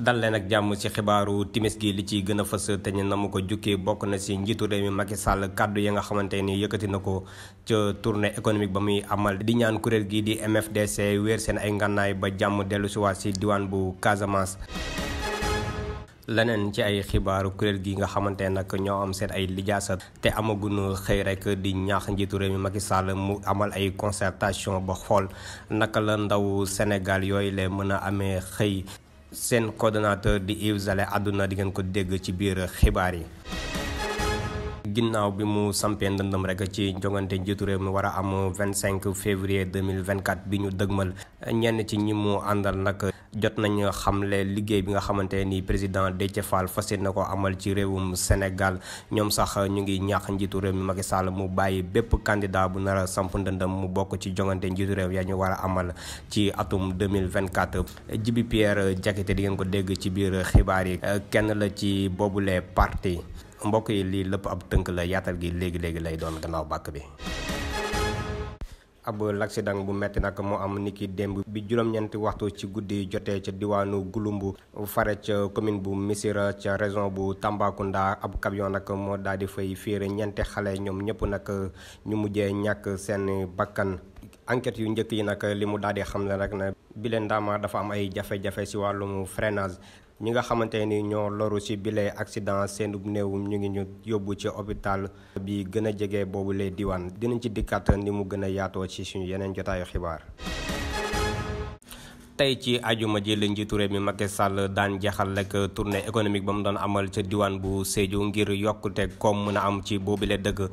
dal leen ak jàmm ci xibaaru timis gi li ci gën a fës te ñu na mu ko jukkee bokk na ci njiitu réew mi Macky Sall kàddu yi nga xamante ni yëkkati na ko ca tournée économique ba muy amal di ñaan kuréel gi di MFDC wéer seen ay ngànnaay ba jàmm dellu si waat ci diwaan bu Casamance. leneen ci ay xibaaru kuréel gi nga xamante nag ñoo am seen ay lijaasa te amaguñu xëy rek di ñaax njiitu réew mi Macky Sall mu amal ay concertation ba xool naka la ndaw Sénégal yooyu la mën a amee xëy. seen coordonnateur di Yves Zale àdduna di ngeen ko dégg ci biir xibaar yi. ginnaaw bi mu sampee ndëndëm rek ci jongante njiitu réew mi war a am 25 février 2024 bi ñu dëgmal ñenn ci ñi mu àndal nag jot nañ xamle liggéey bi nga xamante ni président Déthié Fall fas yéene na ko amal ci réewum Sénégal ñoom sax ñu ngi ñaax njiitu réew mi Macky Sall mu bàyyi bépp candidat bu nar a samp ndëndëm mu bokk ci jongante njiitu réew ya ñu war a amal ci atum 2024. Djiby Pierre Diakité di ngeen ko dégg ci biir xibaar yi kenn la ci boobule parti. mbokk yi lii lépp ab tënk la yaatal gi léegi-léegi lay doon gannaaw bàkk bi. ab l'accident bu metti nag moo am niki démb bi juróom-ñeenti waxtu ci guddi jotee ca diwaanu Gouloumbou fare ca commune bu Missirah ca région bu Tambacounda ab camion nag moo daal di fay fiir ñeenti xale ñoom ñëpp nag ñu mujjee ñàkk seen bakkan. enquête yu njëkk yi nag li mu daal di xam ne rek na bile ndaama dafa am ay jafe-jafe si wàllum freinage. ñi nga xamante ni ñoo loru ci bile accident seen néew ñu ngi ñu yóbbu ci hôpital bi gën a jege boobu lay diwaan dinañ ci dikkaat ni mu gën a yaatoo ci suñu yeneen jotaayu xibaar. tey ci ajuma ji la njiitu réew mi Macky Sall daan jeexal rek tournée économique ba mu doon amal ca diwaan bu Sédhiou ngir yokkute koom mën a am ci boobule dëkk.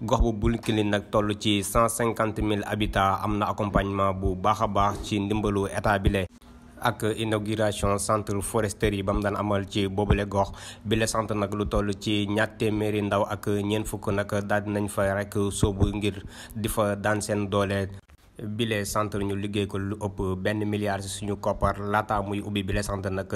gox bu Bounkiling nag toll ci 150 000 habitants am na accompagnement bu baax a baax ci ndimbalu état bi le ak inauguration centre foresterie yi ba mu daan amal ci boobule gox bile centre nag lu toll ci ñaar téeméeri ndaw ak ñeent fukk nag daal dinañ fa rek sóobu ngir di fa daan seen doole. bile centre ñu liggéey ko lu ëpp $1 milliard ci suñu koppar laata muy ubbi bile centre nag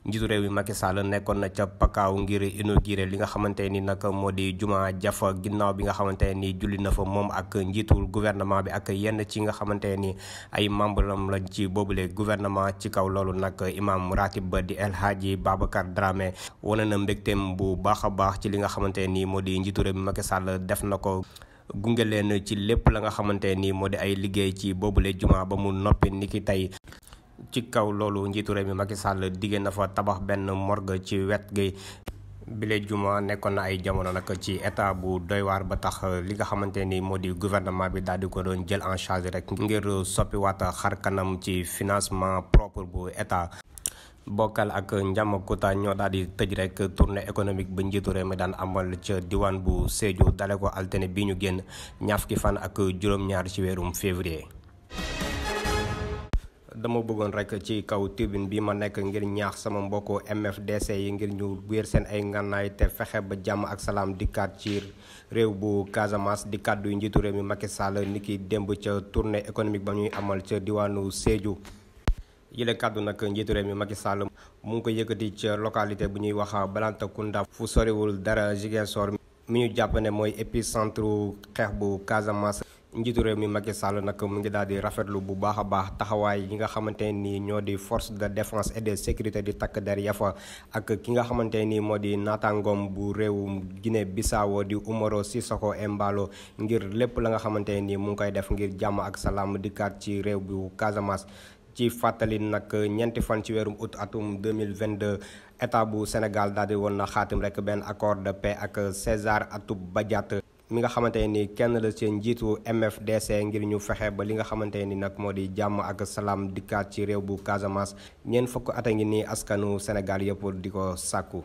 njiitu réew mi Macky Sall nekkoon na ca Pakaaw ngir inauguré li nga xamante ni nag moo di juma jafa ginnaaw bi nga xamante ni julli na fa moom ak njiitul gouvernement bi ak yenn ci nga xamante ni ay membre lam lañ ci boobule gouvernement. ci kaw loolu nag imam ratib ba di El Hadji Babacar Dramé wane na mbégteem bu baax a baax ci li nga xamante ni moo di njiitu réew mi Macky Sall def na ko gunge leen ci lépp la nga xamante ni moo di ay liggéey ci boobule juma ba mu noppi niki tey. ci kaw loolu njiitu réew mi Macky Sall diggée na fa tabax benn morgue ci wet gi bile juma nekkoon na ay jamono nag ci état bu doy waar ba tax li nga xamante ni moo di gouvernement bi daal di ko doon jël en charge rek ngir soppiwaat xar kanam ci financement propre bu état. bokkal ak Njamakuta ñoo daal di tëj rek tournée économique ba njiitu réew mi daan amal ca diwaan bu Sédhiou dale ko altine bi ñu génn ñaar fukki fan ak juróom-ñaar ci weerum février. dama bëggoon rek ci kaw tribune bi ma nekk ngir ñaax sama mbokku MFDC yi ngir ñu wéer seen ay ngànnaay te fexe ba jàmm ak salaam dikkaat ci réew bu Casamance di kàddu yu njiitu réew mi Macky Sall niki démb ca tournée économique ba ñuy amal ca diwaanu Sédhiou. yile kàddu nag njiitu réew mi Macky Sall mu ngi ko yëkkati ca localité bu ñuy wax Balantacounda fu soriwul dara Ziguinchor mi ñu jàpp ne mooy épicentre xeex bu Casamance. njiitu réew mi Macky Sall nag mu ngi daal di rafetlu bu baax a baax taxawaay yi nga xamante ni ñoo di force de défense et de sécurité di takk der yafa ak ki nga xamante ni moo di naataangoom bu réewum Guinée Bissau di Umaro Sissoco Embalo ngir lépp la nga xamante ni mu ngi koy def ngir jàmm ak salaam dikkaat ci réew bu Casamance. ci fàttali nag ñeenti fan ci weerum août atum 2022 état bu Sénégal daal di woon na xaatim rek benn accord de paix ak César Atoute Badiate mi nga xamante ni kenn la seen njiitu MFDC ngir ñu fexe ba li nga xamante ni nag moo di jàmm ak salaam dikkaat ci réew bu Casamance ñeent fukk at a ngi nii askanu Sénégal yëpp di ko sàkku.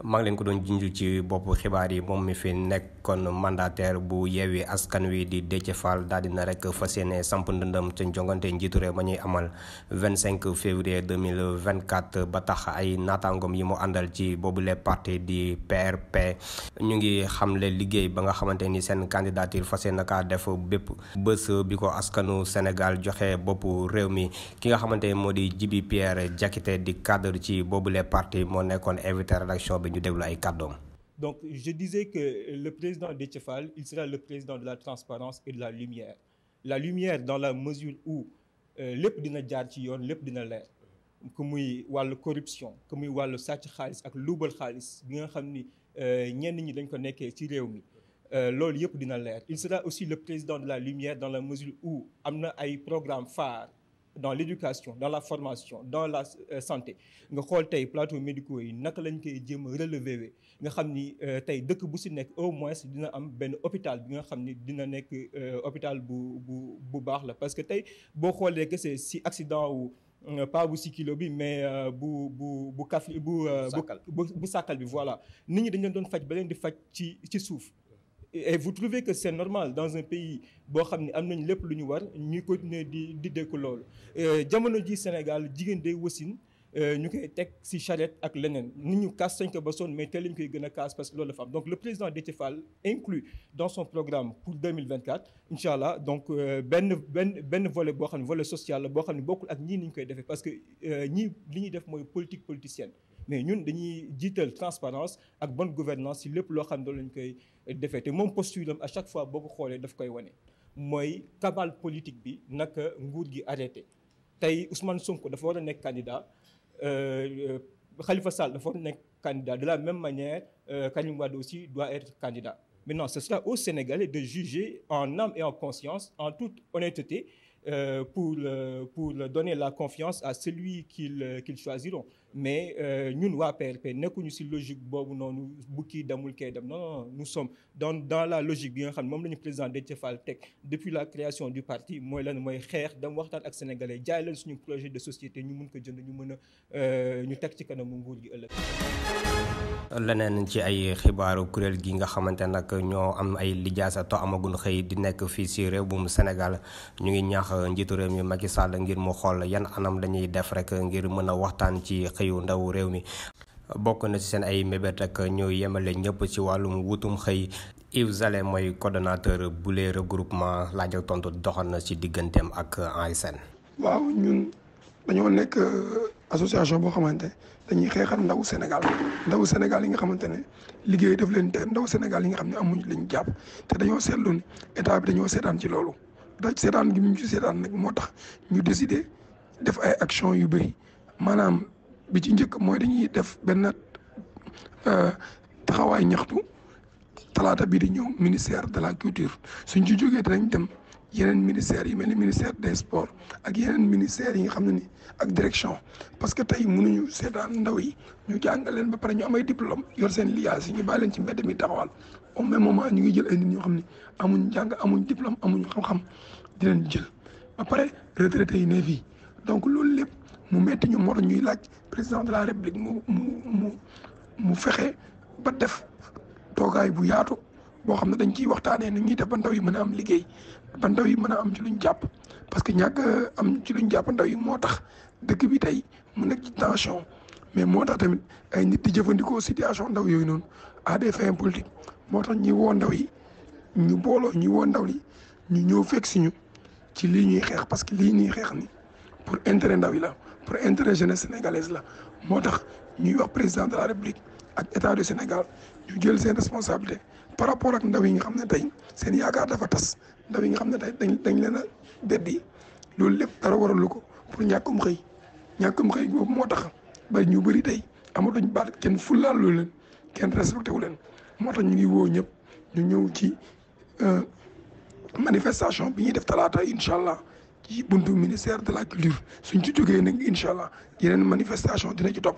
maa ngi leen ko doon junj ci boppu xibaar yi moom mi fi nekkoon mandataire bu Yewwi Askan Wi di Déthié Fall daal dina rek fas yéene samp ndëndëm ca njongante njiitu réew ma ñuy amal 25 février 2024 ba tax ay naataangoom yi mu àndal ci boobule parti di PRP ñu ngi xamle liggéey ba nga xamante ni seen candidature fas yéene kaa def bépp bés bi ko askanu Sénégal joxe boppu réew mi ki nga xamante ni moo di Djiby Pierre Diakité di cadre ci boobule parti moo nekkoon invité rédaction bi. Donc, je disais que le président Déthié Fall, il sera le président de la transparence et de la lumière. La lumière dans la mesure où lépp dina jaar ci yoon lépp dina leer. que muy wàllu corruption que muy wàllu sàcc xaalis ak luubal xaalis bi nga xam ni ñenn ñi dañ ko nekkee ci réew mi loolu yëpp dina leer. Il sera aussi le président de la lumière dans la mesure où am na ay programmes phares dans l'éducation dans la formation dans la santé nga xool tey plateaux médicaux yi naka lañ koy jéem a relever nga xam ni tey dëkk bu si nekk au moins dina am benn hôpital bi nga xam ni dina nekk hôpital bu baax la. Parce que tey boo xoolee que c'est si accident wu pas bu si kilo bi mais bu kafli bu sàkkal bi voilà nit ñi dañ leen doon faj ba leen di faj ci suuf. Et vous trouvez que c'est normal dans un pays boo xam ne am nañ lépp lu ñu war ñuy continuer di dékku loolu jamono ji Sénégal jigéen day wasin ñu koy teg ci charrette ak leneen nit ñu kaas sañ ko ba sonn mais teel lañu koy gën a kaas parce que loolu la fa am. Donc le président Déthié Fall inclut dans son programme pour 2024 incha allah donc benn volet boo xam ne volet social la boo xam ne bokkul ak ñii ni ñu koy defee parce que ñii li ñuy def mooy politique politicienne. Mais ñun dañuy jiital transparence ak bonne gouvernance ci lépp loo xam ne lañ koy defee te moom posture am à chaque fois boo ko xoolee daf koy wane mooy cabale politique bi naka nguur gi arrêté. Tey Ousmane Sonko dafa war a nekk candidat Khalifa Sall dafa war a nekk candidat de la même manière Karim Wade aussi doit être candidat. Maintenant ce sera aux Sénégalais de juger en âme et en conscience en toute honnêteté pour donner la confiance à celui qu'ils choisiront. Mais ñun waa PRP nekkuñu ci logique boobu noonu bu kii demul kay dem non nous sommes dans la logique bi nga xam ne moom la ñu président Déthié Fall teg depuis la création du parti mooy lan mooy xeex dem waxtaan ak sénégalais jaay leen suñu projet de société ñu mun ko jënd ñu mën a ñu teg ci kanamu nguur gi ëllëg. leneen ci ay xibaaru kuréel gi nga xamante nag ñoo am ay lijaasa to amagun xëy di nekk fii ci réew bu Sénégal ñu ngi ñaax njiitu réew mi Macky Sall ngir mu xool yan anam lañuy def rek ngir mën a waxtaan ci xëyu ndaw réew mi. bokk na ci seen ay mébét ak ñu yemale ñëpp ci wàllum wutum xëy. Yves Zale mooy coordonnateur bu les regroupement laaj ak tontu doxal na ci digganteem ak ASN. waaw ñun dañoo nekk association boo xamante dañuy xeexal ndaw Sénégal yi nga xamante ne liggéey daf leen te ndaw Sénégal yi nga xam ne amuñ lañ jàpp te dañoo seetlu ni état bi dañoo seetaan ci loolu da seetaan gi ñu ci seetaan nag moo tax ñu décider def ay action yu bëri maanaam bi ci njëkk mooy dañuy def benn taxawaay ñaxtu talaata bii di ñëw ministère de la culture suñ ci jógee dinañ dem yeneen ministères yi mel ni ministère des sports ak yeneen ministères yi nga xam ne ni ak direction parce que tey mënuñu seetaan ndaw yi ñu jàngal leen ba pare ñu am ay diplôme yor seen liaas yi ñu bàyyi leen ci mbedd mi taxawal au même moment ñu ngi jël ay nit ñoo xam ne amuñ jàng amuñ diplôme amuñ xam-xam di leen jël ba pare retraités yi ne fii donc loolu lépp mu metti ñu moo tax ñuy laaj président de la république mu fexe ba def toogaay bu yaatu boo xam ne dañ ciy waxtaanee ni ñuy def ba ndaw yi mën a am liggéey ba ndaw yi mën a am ci luñ jàpp parce que ñàkk am ci luñ jàpp ndaw yi moo tax dëkk bi tey mu nekk ci tension mais moo tax tamit ay nit di jëfandikoo situation ndaw yooyu noonu à des fins politiques moo tax ñi woo ndaw yi ñu booloo ñi woo ndaw yi ñu ñëw fekk si ñu ci lii ñuy xeex parce que lii ñuy xeex ni pour intérêt ndaw yi la pour intérêt jeunesse sénégalaise la moo tax ñuy wax président de la république ak état du Sénégal ñu jël seen responsabilité par rapport ak ndaw yi nga xam ne tey seen yaakaar dafa tas ndaw yi nga xam ne tey dañ leen a beddi loolu lépp dara waralu ko pour ñàkkum xëy boobu moo tax ba ñu bëri tey amatuñ baat kenn fullaal loolu leen kenn respecté wu leen moo tax ñu ngi woo ñëpp ñu ñëw ci manifestation bi ñuy def talaata incha allah ci buntu ministère de la culture suñ ci jógee nag incha allah yeneen manifestation dina ci topp.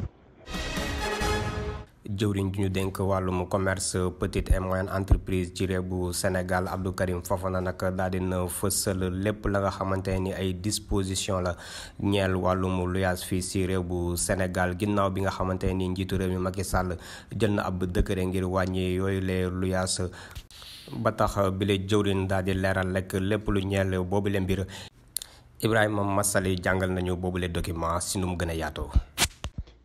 jëwriñ ju ñu dénk wàllum commerce petite et moyenne entreprise ci réew bu Sénégal Abdou Karim Fofana nag daal dina fësal lépp la nga xamante ni ay disposition la ñeel wàllum luyaas fii ci réew bu Sénégal ginnaaw bi nga xamante ni njiitu réew mi Macky Sall jël na ab décret ngir wàññi yooyu les luyaas ba tax bi la jëwriñ daal di leeral rek lépp lu ñeel boobule mbir Ibrahima Massali jàngal nañu boobule document si nu mu gën a yaatoo.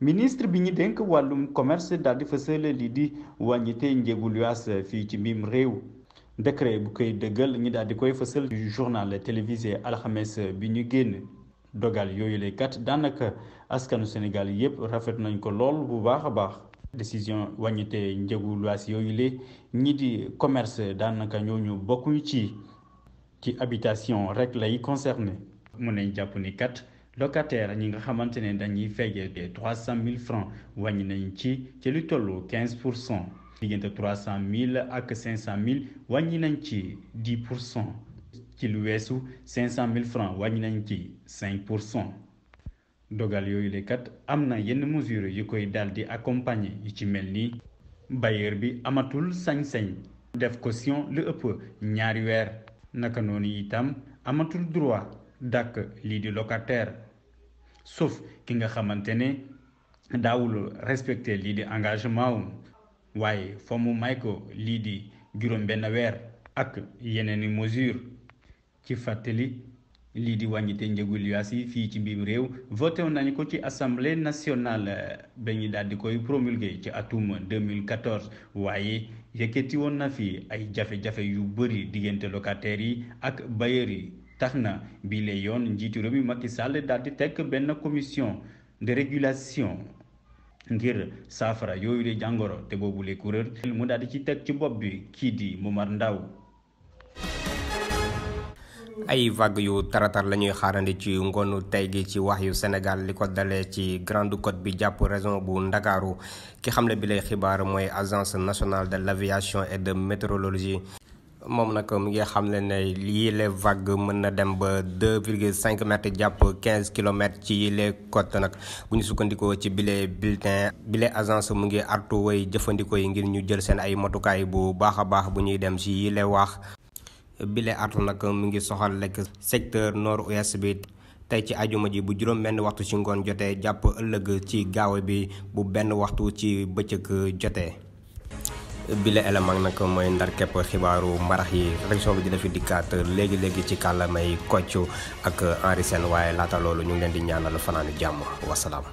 ministre bi ñu dénk wàllum commerce daal di fësal lii di wàññite njëgu luyaas fii ci mbiim réew décret bu koy dëggal ñi daal di koy fësal du journal télévisé alxames bi ñu génn dogal yooyu lay kat daanaka askanu Sénégal yépp rafet nañ ko lool bu baax a baax décision wàññite njëgu luyaas yooyu la ñi di commerce daanaka ñooñu bokkuñu ci habitation rek lay concerné mun nañ jàpp ni kat locataire ñi nga xamante ne dañuy fayee 300 000 francs wàññi nañ ci lu tollu 15%. diggante 300 000 ak 500 000 wàññi nañ ci 10%. ci lu weesu 500 000 francs wàññi nañ ci 5%. dogal yooyu le kat am na yenn mesures yu koy daal di accompagner yu ci mel ni bailleur bi amatul sañ-sañ def caution lu ëpp 2 weer naka noonu itam amatul droit dàkk lii di locataire sauf ki nga xamante ne daawul respecter lii di engagement wu waaye fa mu may ko lii di juróom benn weer ak yeneen i mesure ci fàttali lii di wàññite njëgu luyaas yi fii ci biir réew voté woon nañu ko ci assemblée nationale ba ñu daal di koy promulgué ci atum 2014 waaye yëkkati woon na fi ay jafe-jafe yu bëri diggante locataires yi ak bailleurs yi tax na bii la yoon njiitu réew mi Macky Sall daal di teg benn commission de régulation ngir saafara yooyu de jàngoro te boobu le kuréel mu daal di ci teg ci bopp bi kii di Momar Ndaw ay vague yu taratar la ñuy xaarandi ci ngoonu tey gi ci wax yu Sénégal li ko dalee ci Grande Côte bi jàpp région bu Ndakaaru ki xam ne bi lay xibaar mooy agence nationale de l'aviation et de météorologie moom nag mu ngi xam ne yii les vagues mën na dem ba 2,5 mètres jàpp 15 kilomètres ci yile côte nag bu ñu sukkandikoo ci bile bulletin bile agence mu ngi artu way jëfandikoo yi ngir ñu jël seen ay matukaay bu baax a baax bu ñuy dem ci yile wax bile artu nag mu ngi soxal lekk secteur nord-ouest bi tey ci ajuma ji bu juróom benn waxtu ci ngoon jotee jàpp ëllëg ci gaaw bi bu benn waxtu ci bëccëg jotee bile élément nag mooy ndar képp xibaaru marax yi région bi dina fi dikkaat léegi-léegi ci kàllamay Kocc ak Henri Sène waaye laata loolu ñu ngi leen di ñaanal fanaanu jàmm wasalaam